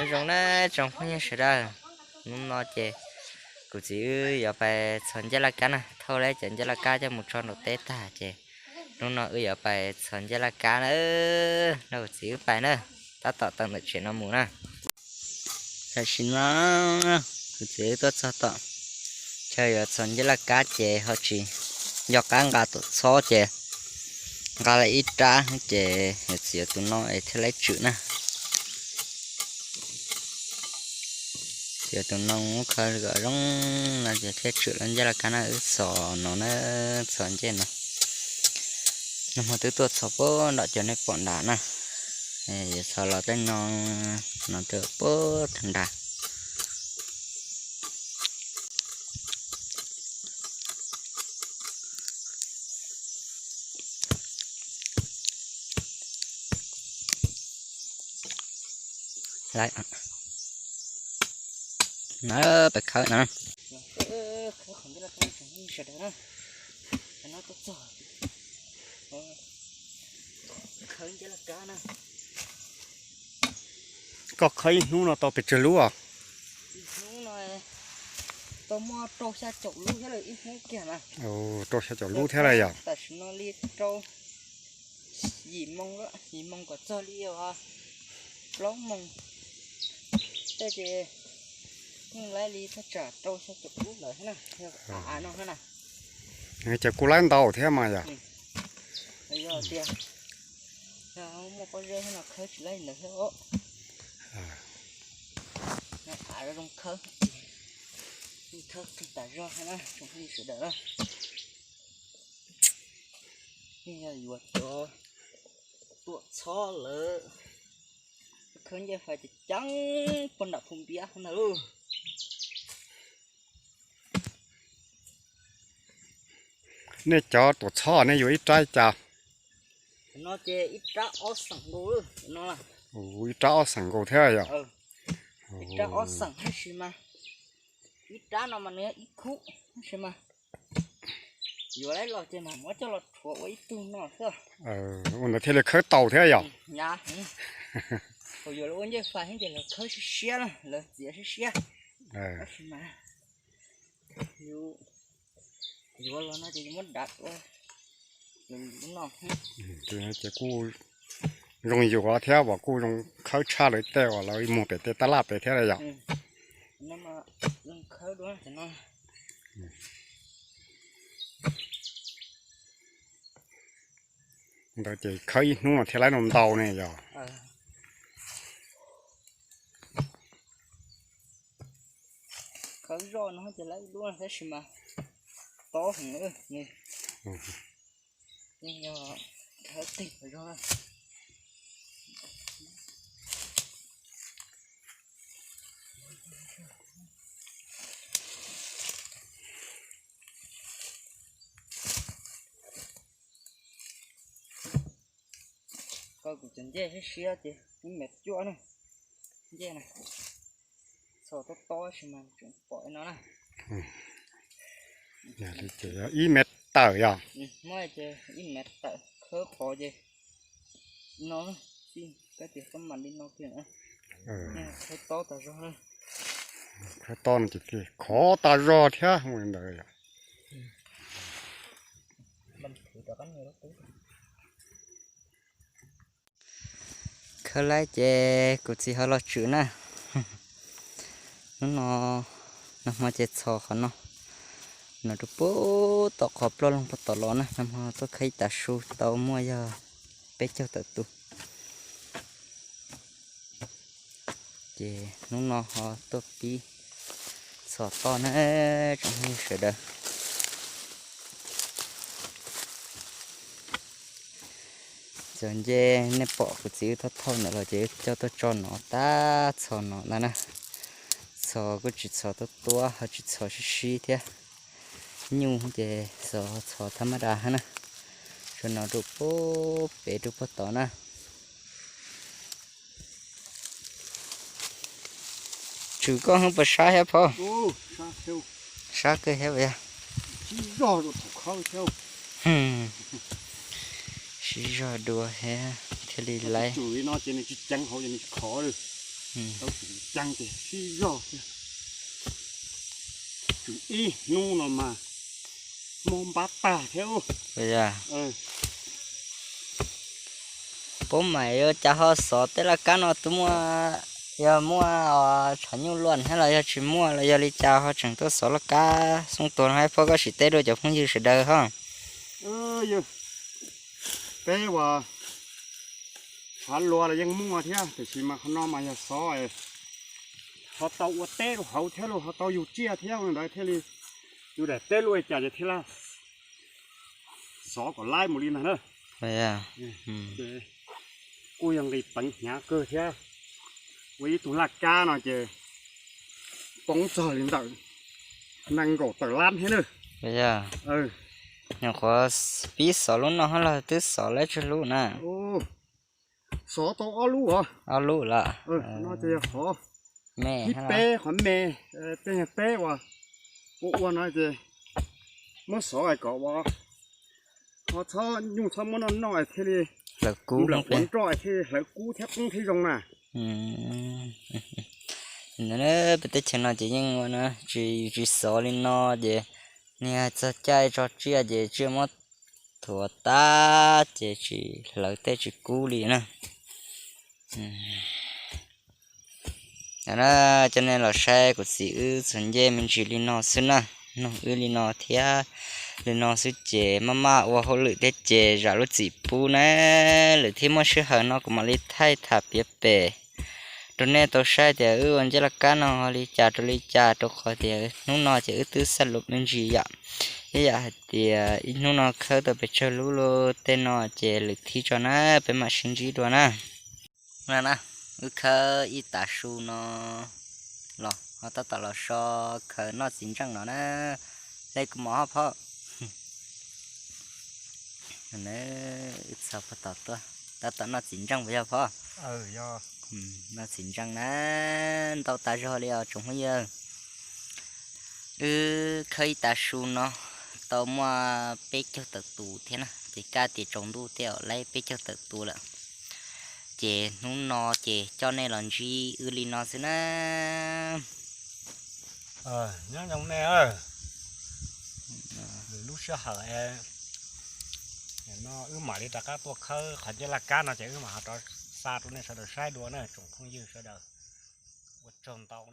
Zoo na tsoom phooj ywg sawv daws, hnub no ces kuv txiv wb yuav pais txhos ncej laj kab na, thauj lawv cov ncej laj kab coj mus tso nraum teb tag ces hnub no wb yuav pais txhos ncej laj kab na, nrog kuv txiv wb pais na, tab tom tawm ntawm tsev no mus na. Tam sim no kuv txiv wb tuaj txog tom chaw yuav txhos ncej laj kab ces ho tsis nco qab nqa tuam txhob ces nqa lawm ib rab ces yuav txiav tus no es thiaj li tswm na. Txiav tus no mus khaws kom zoo no ces thiaj tswm lawm ncej laj kab na, wb txhos no na, txhos ncej no. Nag hmo twb tuaj txhos puag nram cov nej pom nrad na, yuav txhos los tej no, no rau puag nrad. Na, pais khawb no. Koj khawb ib hnub no tau pes tsawg lub os? Ib hnub no tau muaj rau xya caum lub thiab lawm ib hnub kiag na. Rau xya caum lub thiab lawm yom? Tam sim no li rau yim moo, yim moo kom txog li plaub moo tej ces yeej laib li thaj tsam rau xya caum lub lawm thiab na, yog av no thiab na. Ces kuj laib ntau thiab mas yom? Yog tias yog muaj pob zeb thiab no khawb tsis laib ntawd thiab os. Av zoo khawb, khawb tas zog thiab na tsoom phooj ywg sawv daws na. Yeej yog yuav cov tuam txhob lawm, khawb ncej fais ces ceeb puag nram Phu Npiab ntag lauj. Nej cov tuam txhob nej yuav ib rab li cas? No ces ib rab ob xeem nkaus no. Ib rab ob xeem nkaus thiab yom? Ib rab ob xeem tab sis mas ib rab no mas nws yog ib khub tab sis mas yuav laib los ces mas muab coj los rhuav ua ib tug no xwb. Ua ntawd thiaj li khawb tau thiab yom? Nyab, thaum yuav lawv ua ncej fais ces lawv khawb siab siab na, lawv txiav siab siab. Tab sis mas yus yuav los no ces yus muab dav ua lub no. Ces kuj zoo yuav thiab uas kuj zoo khawb tshaj lawv tej uas lawv muag pem tej tab laj pem thiab yom? Ntawd ces khawb ib hnub no thiaj laib no ntau ne yog? Khawb zoj no ces laib ib lub tab sis mas tob heev, yeej yog khawb tig zog. Koj kuv cov ncej siab siab ces ib mev cuaj na, ncej na, txhos tob tob sis mas tseem pom no na. Ib mev tawm yog? Muab ces ib mev tawm, khawb qhov ces no, txij kab tias kab mam li no kiag na. Khawb tob tas zog, khawb tob no ces khov tas zog thiab ua li ntawd yom. Khawb laib ces kuv txiv ho los tswm na. Hnub no, nag hmo ces txhos qhov no, no rau puag tom qhov ploj loog puag tom los na, nag hmo tuaj khawb ib tav su tau muaj yog peb caug tawm tus. Ces hnub no ho tuaj pib txhos toj na tsoom phooj ywg sawv daws. Cov ncej nej pom kuv txiv wb thauj thauj ntawd los ces wb coj tuaj tso no tab txhos no ntag na. Txhos kuj tsis txhos tuab tuab ho tsis txhos sib sib thiab. Nyuj ces txhos txhos thab mab das na. Tso no rau puag pem rau puag tod na. Tswm koj ho puas sab thiab phauj? Sab kawg thiab puas yog? Sib zog dua thiab thiaj li laib. Tau tseem ceeb ces sib zog thiab. Tsum ib hnub no mas mob npab tag thiab. Puab mam yuav cas ho xov tej laj kab no twb muaj, yog muaj tshav nyuj luaj thiab los yog tsis muaj los yog li cas ho tseem tuaj xov laj kab xoob tuag no hab. Phauj, koj sim teb dua cov phooj ywg sawv daws ho. Teb uas tshav luas los yeej muaj thiab, tiam sis mas qhov no mas yog xov ho tau ua teb rau hauv thiab los ho tau yug tsiaj thiab ntawd thiaj li yus daim teb luaj li cas ces thiaj li xov kom laib mus li ntag na. Ces kuj yog nqis peev hnyav kawg thiab. Ua ib tug laj kab no ces poob txog li ntawm nees nkaum tawm lab thiab na. Nyuam qhuav pib xov lub no hab los twb xov lawm tsawg lub na? Xov tau ob lub os. Ob lub lawm. No ces yog qhov me, ib peb qhov me, tej nyuag teb uas ua ua no ces muab xov kom ua, ho txhob nyuj txhob muab noj noj thiaj li hlawv kub, nplawm quav nroj thiaj li hlawv kub thiab poob thiab zoo na. Peb teb chaws no ces yeej ua na, tsis, yus tsis xov li no ces niag txog caij tso tsiaj ces tsiaj muab thuav tag ces tsis hlawv tej tsis kub li na. Coj nej los saib kuv txiv wb txhuav ncej me ntsis li no xwb na, noog wb li no thiab. Li no xwb ces maj maj ua hauj lwm thiab ces zam lub txim pub na, lwm thiab muaj sij hawm no kuv mam li thaij tham piav pem rau nej tau saib tias wb ua ncej laj kab no li cas rau li cas, rau qhov tias hnub no ces wb twb xaj lus me ntsis yom. Ib yam hais tias ib hnub no khawb tau pes tsawg lub lub tej no ces lwm thiab tso na, peb mam sib ntsib dua na. Na, wb khawb ib tav su no los ho tab tom los so khaws noj txiv ntseej no na. Dej kuv mov hoj phoj. Wb txhos pog tom tuaj, tab tom noj txiv ntseej puas yog phoj? Noj txiv ntseej na, ntau tas zog li os tsoom phooj ywg. Wb khawb ib tav su no tau muaj peb caug tawm tus thiab na, ces kaj tias tsaus ntuj tej zaum laib peb caug tawm tus lawm. Ces hnub no ces coj nej los ntsib wb li no xwb na. Nyob zoo nej, lwm lub sij hawm no wb mam li rov qab tuaj khawb qhov ncej laj kab no ces wb mam ho rov xa rau nej sawv daws saib dua na tsoom phooj ywg sawv daws. Ua tsaug ntau.